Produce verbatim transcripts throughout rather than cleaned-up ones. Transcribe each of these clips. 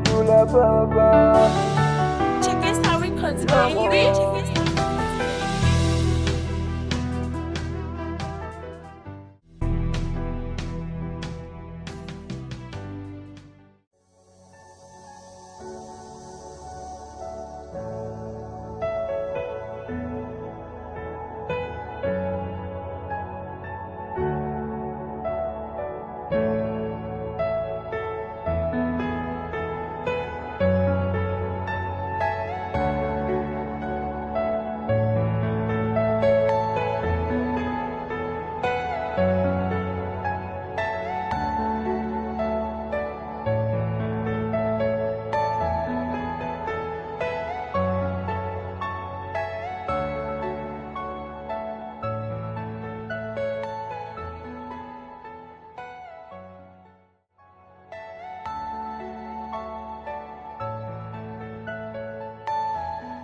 Doulè papa. Check this out, records, baby. Check this out.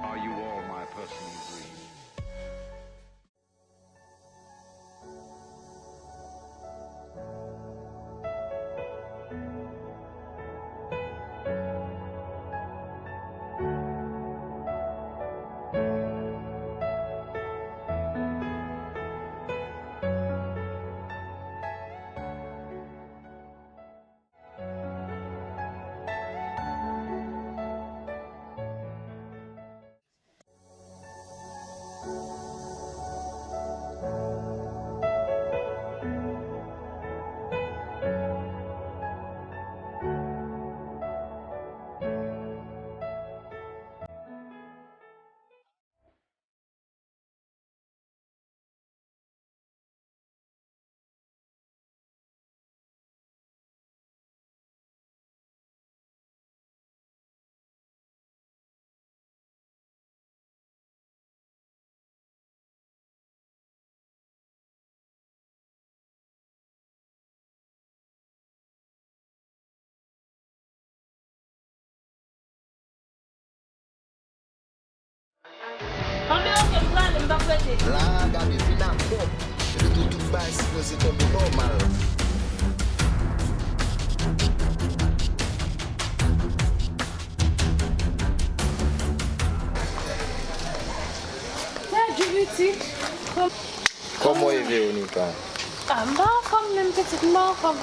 Are you all my personal dreams? Anben, oke, m prale, m p ap rete. La, gade, vin ak kòb. Epi tou, tout bagay sipoze tonbe nòmal. Pèdi pitit. Kòman w ye, Veronica? Ah, m pa anfòm menm, pitit, m pa anfòm.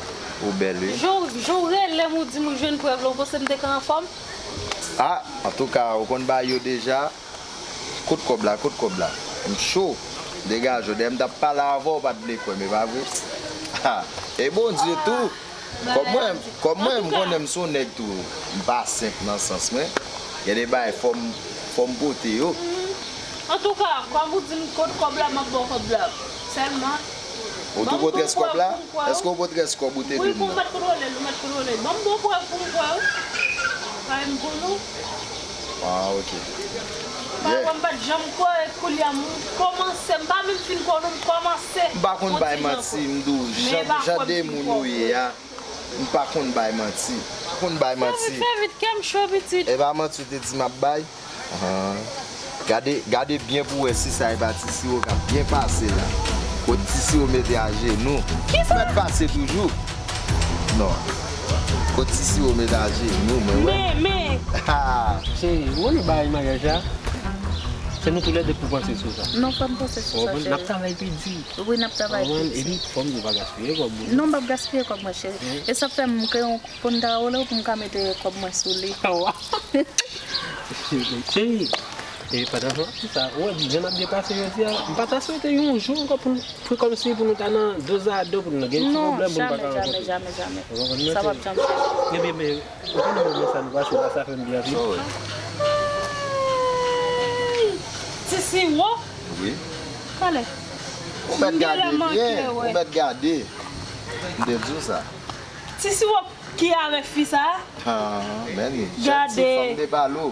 Ou bèl, wi. Jan w, jan w rele m, ou di m ou jwenn prèv la, ou panse m te ka anfòm? Ah, antouka, ou konn bagay yo deja. Kot kòb la, kot kòb la? M cho. Degaje w, dèyè m t ap pale avè w, w pa t vle kwè m, e pa vre? Ha! E Bondye tou! Kòm mwen, kòm mwen, m konnen m se yon nèg tou. M pa senp nan sans mwen. Gen de bagay fò m, fò m pote yo. Antouka, kòm ou di m kot kòb la, m ap ba w kòb la. Sèlman, ou tou pote rès kòb la? Èske ou pote rès kòb ou te dwe m nan? Wi, pou m mèt kontwole l, ou mèt kontwole l. Ban m ba w prèv pou m kwè, wi. Kay m pou nou. Ah, ok. Papa, m pa t janm kwè, kounye a m kòmanse, m pa menm fin kwè w non, m kòmanse. M pa konn bay manti, m di w, jan, jan de moun ou ye a, m pa konn bay manti. M pa konn bay manti. Fè vit, fè vit, kè m cho, pitit. E pa manti w te di m ap bay? Ahan. Gade, gade byen pou w wè si sa e pa Ti Siwo k ap byen pase la. Kot Ti Siwo mete ajenou. Kisa? Mèt pase toujou. Non. Kot Ti Siwo mete ajenou, mwen wè. Men, men. Ha! Cheri, ou konn bagay maryaj la? Se nou toulède k pou panse sou sa. Non, fò n panse sou sa, cheri. N ap travay pi di. Wi, n ap travay pi di. Epi, fò m di w pa gaspiye kòb ou. Non, m p ap gaspiye kòb mwen, cheri. E sa fè m kreye yon Pou m ta rele w pou m ka mete kòb mwen sou li. Cheri, e pandan w ap di sa, ou wè jan n ap depase jodi a, m pa ta swete yon jou ankò pou n, pou kòmsi pou nou ta nan dozado, pou nou gen ti pwoblèm, pou nou pa ka rankontre. Non, jamè, jamè, jamè. Ou konprann mwen, cheri? Sa p ap janm fèt. Ebyen, men, ou konn moman sa nou pase la, sa fè m byen anpil. Ti Siwo? Wi. Talè. Ou mèt gade byen, ou mèt gade. M te di w sa. Ti Siwo ki avèk fi sa a? Ah, men li, janti fanm de balo.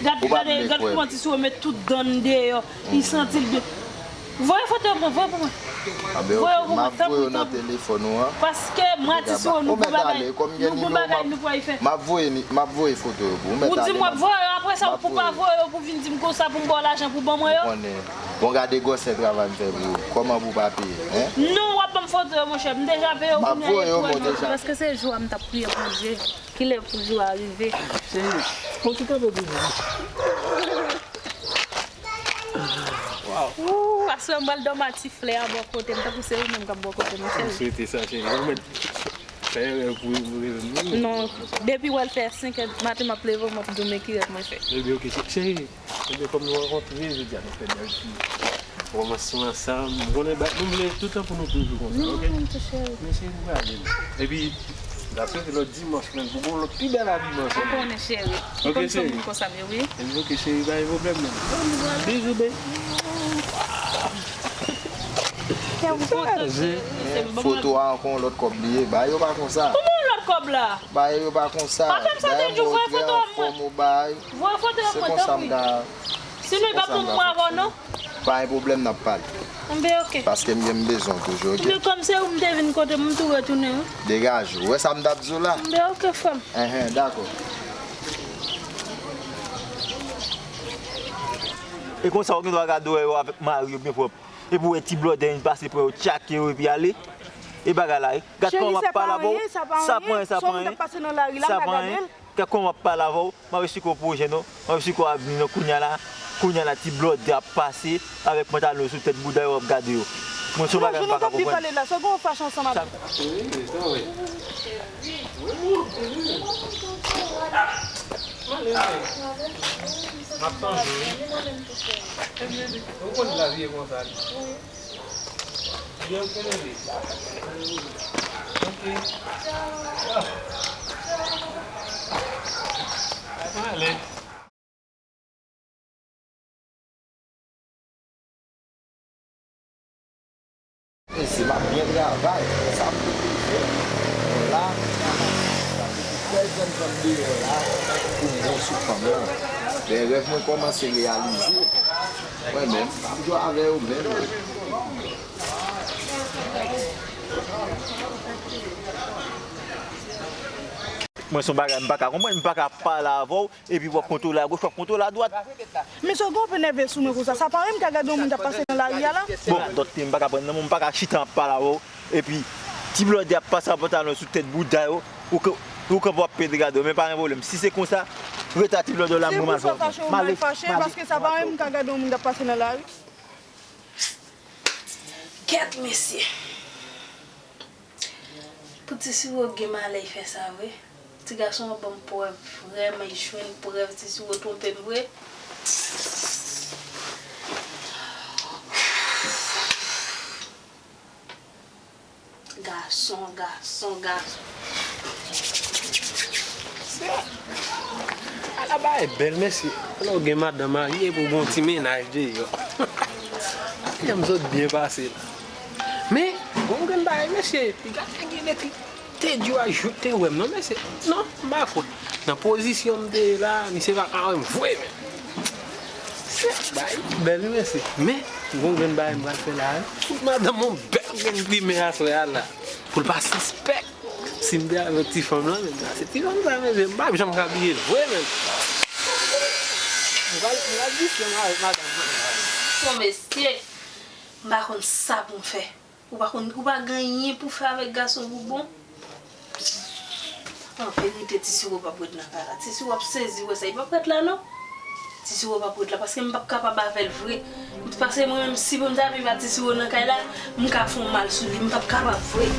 Gade, gade, gade kòman Ti Siwo met tout dan l deyò. Li santi l byen. Voye foto pou mwen, voye pou mwen. Anben, voye yo pou mwen, tanpri, tanpri. Paske mwen, Ti Siwo, nou gon bagay, nou gon bagay nou pral fè. M ap voye, m ap voye foto yo pou ou. Ou di m w ap voye yo, apre sa, ou pou pa voye yo, pou vin di m konsa, pou m ba w lajan, pou ban mwen yo. Bon, gade gwosè travay m fè pou ou. Kòman pou w pa peye, en? Non, w ap ban m foto yo, monchè. M deja peye yo, kounye a e pou al. Paske se jou a m t ap priye pou l ye. Kilè pou jou a rive? Cheri, bon, ki kanpe pou jou? Wouw, aswè m pral dòmi ak ti flè a bò kote m, tankou se ou menm k ap bò kote m, cheri. M swete sa, cheri. Ou mèt fè erè pou, pou reve m, wi. Non, depi w wè l fè senk è maten, m ap leve, m ap di w men ki rèv mwen fè. Ebyen, oke, cheri. Ebyen, kòm nou rankontre jodi a, nou fè bèl ti romans nou ansanm. M konnen ba, nou vle toutan pou nou toujou konsa, oke? Non, cheri. Men cheri, m prale la. Epi, m ta swete lòt dimanch menm pou gon lòt pi bèl abiman ansanm. Ou konnen, cheri. Ou konn se yon moun konsa m ye, wi. Ebyen, oke, cheri, pa gen pwoblèm menm. Bizou, baby. Kè m kontan, cheri. Foto a ankò yon lòt kòb li ye. Bagay yo pa konsa. Kòman yon lòt kòb la? Bagay yo pa konsa. Pa fè m sa, te di w voye foto a mwen. Voye foto a mwen, tanpri. Sinon, li p ap bon pou mwen avè w, non. Pa gen pwoblèm, n ap pale. Enben, oke. Paske m gen m bezwen w toujou, oke? Enben, kòm se ou m te vin kote m, m tou retounen, wi. Degaje w. Ou wè sa m t ap di w la? Enben, oke, frè m. Enhen, dakò. E konsa, ou gen dwa gade w avèk mari w byen pwòp. Epi w wè ti blòdè vin pase pran yo, tchake yo epi ale. E bagay la, wi. Gad kòman m ap pale avè w. Sa pa anyen, sa pa anyen. Sa pa anyen, sa pa anyen. Gad kòman m ap pale avè w. M ap esplike w pwojè nou. M ap esplike w avni nou. Kounye a la, kounye a la, ti blòdè ap pase avèk pantalon yo sou tèt bouda yo, w ap gade yo. Mwen, se yon bagay m pa ka konprann. Sa. M ap sonje w, wi. Ebyen, ou konn lavi e konsa li. Byen kenbe. Ok. Ah. Mwen ale. Mesye, m ap byen travay. Sa m te bezwen la, sa te pou bèl jèn fanm deyò la pou m bon sou fanm lan. Men rèv mwen kòmanse reyalize. Mwen menm, m p ap jwe avè yo menm. Mwen, se yon bagay m pa ka konprann, m pa ka pale avè w. Epi w ap kontwole agoch, w ap kontwole adwat. Men sa w gen w ap enève sou mwen konsa? Sa parèy m ka gade yon moun k ap pase nan lari a la? Bon, dòt, m pa ka pran nan men w, m pa ka chita ap pale avè w. Epi, ti blòdè ap pase ak pantalon sou tèt bouda yo. Ou ka, ou kanpe w ap pede gade w, men pa gen pwoblèm. Si se konsa, rete a ti blòdè w la, mwen m al fè yon kont. M ale, m ale. Paske sa parèy m ka gade yon moun k ap pase nan lari. Kèt, mesye. Pou Ti Siwo gen malè, l fè sa vre. Ti gason an ban m prèv, vrèman, l jwenn prèv Ti Siwo twonpe m vre. Gason, gason, gason. Ala bagay bèl, mesye. Lè w gen madanm marye epi w gen yon ti mennaj deyò. Jan m sot byen pase la. Men, gon grenn bagay, mesye, piga nèg li te di w a jou te wè m non, mesye. Non, m pa kwè. Nan pozisyon m te ye la, misye pa ka wè m vre, men. Se bagay bèl, wi, mesye. Men, gon grenn bagay m pral fè la, wi. Fout madanm yon bèl grenn plimen aswè a la. Pou l pa sispèk. Si m te avèk ti fanm lan, men, se ti fanm sa, mesye, m p ap janm ka bliye l vre, men. M pral, m pral jis menm avèk madanm nan. Bon, mesye, m pa konn sa pou m fè. Ou pa konn, ou pa gen anyen pou fè avèk gason pou bon. An verite, Ti Siwo p ap ret nan kay la. Ti Siwo ap sezi wè sa, li p ap ret la, non. Ti Siwo p ap ret la, paske m p ap kapab avè l vre. Paske mwen menm, si m ta viv ak Ti Siwo nan kay la, m ka fè yon mal sou li, m p ap kapab vre.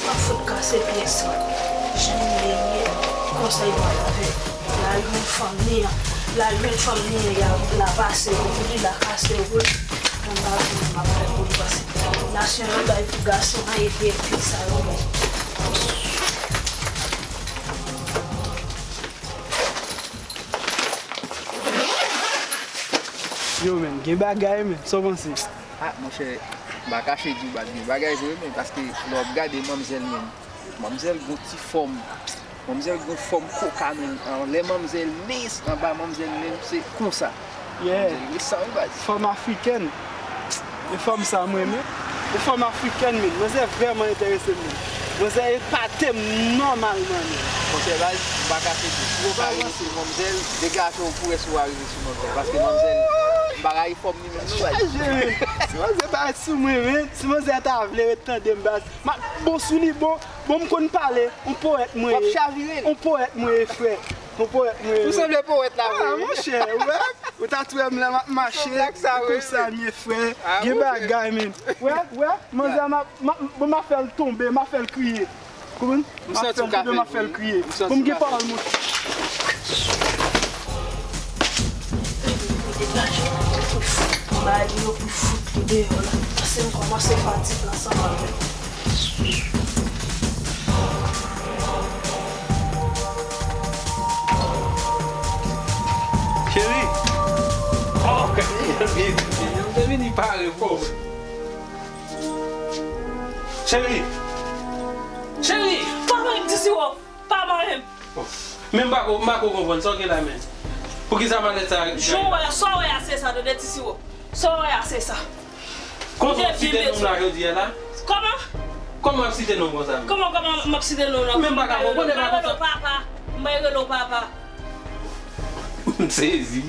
Pa fout kase pyès ankò. Jan li ye, konsèy mwen la fè. L al jwenn fanm li an. L al jwenn fanm li an, y a, l a pase yo pou li, l a kase yo pou li. Mwen pa vle, m ap fè pou li pase. Nasyon yo bay pou gason an, epi, epi sa yo bay. Mwen Yo, men, gen bagay, men. Sa w panse? Ah, monchè, m pa kache di w, baz, gen bagay vre, men, paske lè w ap gade manmzèl menm, manmzèl gon ti fòm, manmzèl gon fòm koka, men, anlè manmzèl mens, anba manmzèl menm, se konsa. Yeah. Manmzèl resan, wi, baz. Fòm afrikèn. E fòm sa, mwen, men. E fòm afrikèn, men. Manzè vrèman enterese m, men. Manzè epate m nòmalman, men. Monchè, baz, m pa kache di w. Si w ka rele sou manmzèl, degaje w pou wè si w a rive sou manmzèl. Paske manmzèl, m pa rayi fòm li menm, non, baz. Chaje, men. Si manzè pa sou mwen, men. Si manzè ta vle ret tande m, baz. M ap bon sou li, bon. Bon, m konn pale. On powèt mwen ye. W ap chavire l. On powèt mwen ye, frè. On powèt mwen ye. Ou sanble powèt la, vre. Ah, monchè, ou wè? Ou ta t wè m lè m ap mache. Konsa m ye, frè. Gen bagay, men. Wè, wè, manzè, m ap, m ap, bon, m ap fè l tonbe, m ap fè l kriye. Konprann? M ap fè l tonbe, m ap fè l kriye. Bon, m gen pawòl, monchè. Bay li yo pou fout li deyò la. Paske m kòmanse fatig ansanm avè l. Cheri! Oh, gade, byen, byen. Te vini pare pou. Cheri! Cheri! Pa manyen m, Ti Siwo! Pa manyen m! Men m pa ko, m pa ko konprann sa w gen la men. Poukisa malèt sa a? Jan w wè a, sa w wè a se sa, tande Ti Siwo. Sa w wè a se sa. Konsa w ap site non m la jodi a la? Kòman? Kòman w ap site non m konsa menm? Kòman, kòman m ap site non w la? Men m pa ka konprann, e pa konsa. M pa rele w papa. M pa rele w papa. M sezi.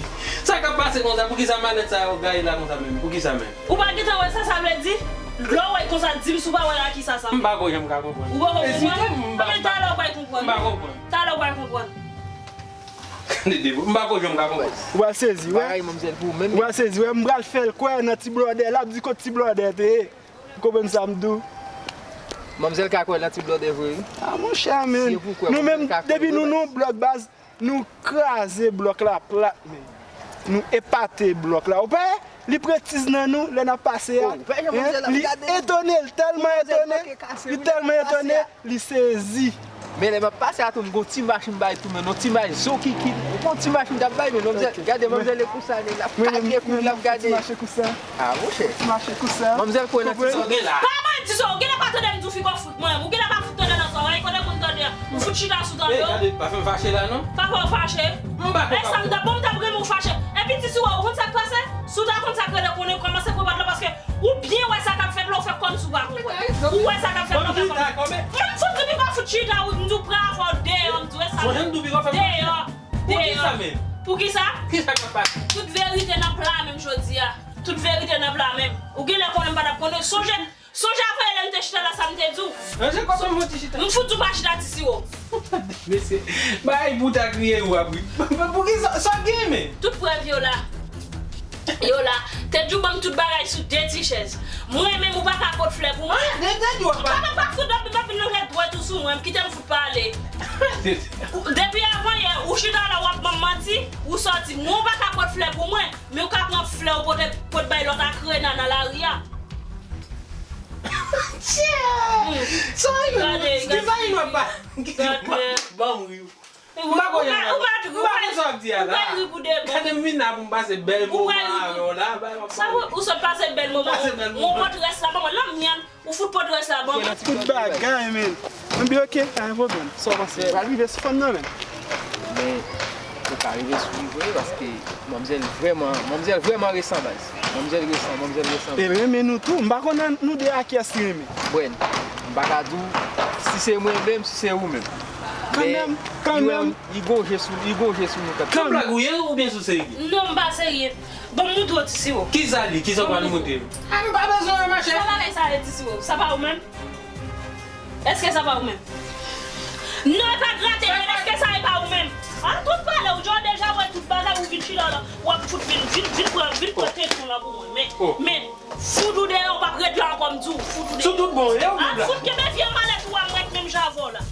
Sa k ap pase konsa? Poukisa malèt sa yo gaye la konsa menm? Poukisa menm? Ou pa gentan wè sa sa vle di? Lè w wè l konsa, di m si w pa wè l a kisa sa menm. M pa ko janm ka konprann. Ou poko konprann? Ebyen talè w pral konprann. M pa konprann. Talè w pral konprann. Gade de, m pa ko janm ka konprann. Ou pral sezi, wè. Bagay manmzèl pou ou menm. Ou pral sezi, wè. M pral fè l kwè nan ti blòdè. L ap di kot ti blòdè te ye. Ou konprann sa m di w? Manmzèl ka kwè nan ti blòdè vre, wi. Ah, monchè, men. Nou menm, depi nou nan yon blòk, baz, nou kraze blòk la plat, men. Nou epate blòk la. Ou pa wè? Li pran tiz nan nou lè n ap pase a. Li etone, li tèlman etone. Li tèlman etone, li sezi. Men lè m ap pase a tou, m gon ti machin m bay tou, men yon ti machin zo kikit. Ou gon ti machin m t ap bay, men manmzèl, gade manmzèl e konsa li ye, l ap kake kou, l ap gade. Ah, monchè. Manmzèl kwè nan ti sa w gen la. Pa manyen m, Ti Siwo, ou genlè pa tande m di w figi w fout manyen m. Ou genlè pa fout tande nan zòrèy, kote moun tande an. M fout chita sou tande w. Gade, pa fè m fache la non. Pa fè w fache. M pa konn. E sa m t ap, bon, m t ap renmen w fache. Epi Ti Siwo, ou konn sa k pase? Si w ta konn sa k rele konnen, kòmanse pran pòt la paske ou byen wè sa k ap fèt la, ou fè kòmsi ou pa konprann. Ou wè sa k ap fèt la, ou fè kòmsi. M fout di piko fout chita, ou m di w pran afè w deyò, m di w e sa. Deyò. Deyò. Poukisa? Kisa k ap pase? Tout verite nan pla menm jodi a. Tout verite nan pla menm. Ou genlè konnen m pa t ap konnen. Sonje, sonje avanyè lè m te chita la sa m te di w. Ranje kòb mwen, mwen ti chita. M fout di w pa chita Ti Siwo. Mesye, bagay pou w ta kriye ou ap ri. Poukisa? Sa w gen men? Tout prèv yo la. Yo la. Te di w ban m tout bagay sou de ti chèz. Mwen menm ou pa ka pot flè pou mwen. Te di w ap pa. Pa, pa, pa fout ap, ap lonje dwèt ou sou mwen, kite m fout pale. Depi avanyè, ou chita la w ap ban m manti, ou sòti. Mwen ou pa ka pot flè pou mwen, men ou ka pran flè ou pote, pot bay lòt a krena nan lari a. Tchè! Sa w ap di sa, yon lòt pa. Ban m ri. M pa konn sa w ap di a la. Gade m vin la pou m pase bèl moman avè w la. Sa ou sot pase bèl moman. Ou pot rès la ban mwen. Lanmyèn. Ou fout pot rès la ban mwen. Tout bagay, men. Mwen byen, oke, pa gen pwoblèm. Sa w panse? Pral rive sou fanm nan, men. Men, ou ka rive sou li vre, paske manmzèl vrèman, manmzèl vrèman resan, baz. Manmzèl resan, manmzèl resan. E l renmen nou tou. M pa konn nou de a kiyès li renmen. Bwen, m pa ka di w si se mwen menm, si se ou menm. Kanmenm, kanmenm. Li gon je sou, li gon je sou nou kanmenm. Sou blag ou ye oubyen sou serye? Non, m pa serye. Ban m montre w Ti Siwo. Kisa li? Kisa w pral montre m? A, m pa bezwen wè, machè. Sa bagay sa ye, Ti Siwo? Sa pa ou menm? Èske sa pa ou menm? Non, e pa grate, men èske sa e pa ou menm? A, tout pale, ou deja wè tout bagay, ou vin chita la, w ap fout vin, vin, vin pran, vin pran tenten la pou mwen. Men, men, fout ou deyò, ou p ap ret la ankò, m di w, fout ou deyò. Sou tout bon, e ou menm la. A, fout kenbe vye malèt ou a, m ret menm jan avè w la.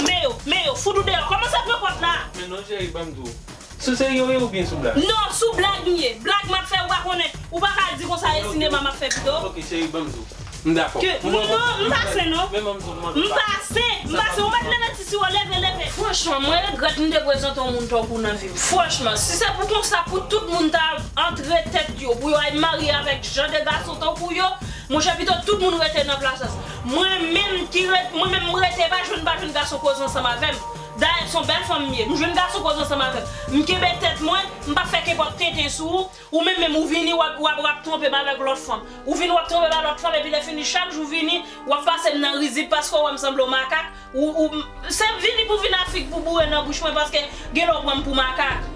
Men yo, men yo, fout ou deyò, kòmanse pran pòt la. Men non, cheri, ban m di w. Sou serye w ye oubyen sou blag? Non, sou blag m ye. Blag m ap fè, ou pa konnen. Ou pa ka di konsa e sinema m ap fè pito. Ok, cheri, ban m di w. M dakò. Ke, non, m pa sen non. M pa sen, m pa sen. Ou mèt leve ti siwo, leve, leve. Franchman, mwen regrèt m te prezante yon moun tankou w nan vi m. Franchman, si se pou konsa, pou tout moun ta antre tèt yo, pou yo al marye avèk jan de gason tankou yo, monchè, pito tout moun rete nan plasans. Mwen menm ki rete, mwen menm m rete, pa jwenn, pa jwenn gason koze ansanm avè m. Dayè, se yon bèl fanm m ye. M jwenn gason koze ansanm avè m. M kenbe tèt mwen, m p ap fè kenpòt tenten sou ou. Ou menm menm ou vini w ap w ap w ap twonpe m avèk lòt fanm. Ou vini w ap twonpe m avèk lòt fanm epi lè fini chak jou vini w ap pase m nan rizib paske w wè m sanble yon makak. Ou ou se vini pou vin afrik pou boure nan bouch mwen paske genlè w pran m pou makak.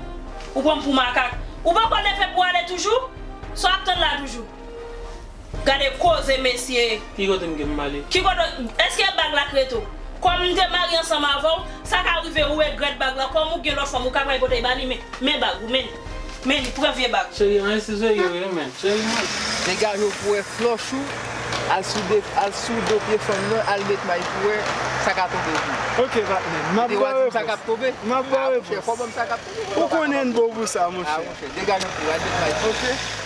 Ou pran m pou makak. Ou poko leve pou ale toujou? Sa w ap tann la toujou? Gade koze mesye. Ki kote m gen m ale? Ki kote? Èske bag la k rete w? Kòm m te marye ansanm avè w, sa ka rive ou regrèt bag la. Kòm ou gen lòt fanm, ou ka pral pote ba li, men, men bag ou, men li. Men li, pran vye bag. Cheri, anyen si zwe yo ye, men. Cheri, mwen. Degaje w pou wè flòch ou, al sou de, al sou do pye fanm nan, al met may pou wè sa ka tonbe pou ou. Ok, patnè, m ap ba w repons. Sa k ap tonbe? M ap ba w repons. Fò ban m sa k ap tonbe. Ou konnen n bon pou sa, monchè. Degaje w pou wè, al met may pou ou. Ok.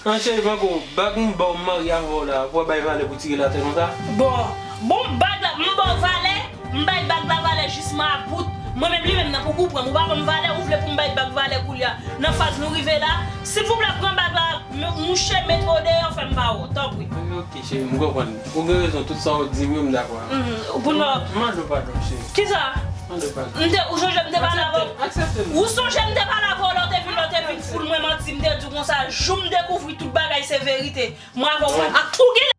An cheri, pako, bag m ba w, m marye avè w la, pou w bay valè pou tire l atè konsa? Bon, bon, bag la, m ba w valè, m bay bag la valè jis mabout. Mwen menm li menm nan, pou ou pran m, ou pa ban m valè, ou vle pou m bay bag valè koulye a. Nan faz nou rive la, silvouplè pran bag la, mouche mete w deyò, fè m pa wè w, tanpri. Ok, cheri, m konprann. Ou gen rezon, tout sa w di m yo, m dakò avè w. Pou nou. M mande w padon, cheri. Kisa? M te, ou sonje m te pale avè w? Ou sonje m te pale avè w lè w te vin, lè w te vin foul mwen manti, m te di w konsa, jou m dekouvri tout bagay se verite. Mwen avè w, ou gen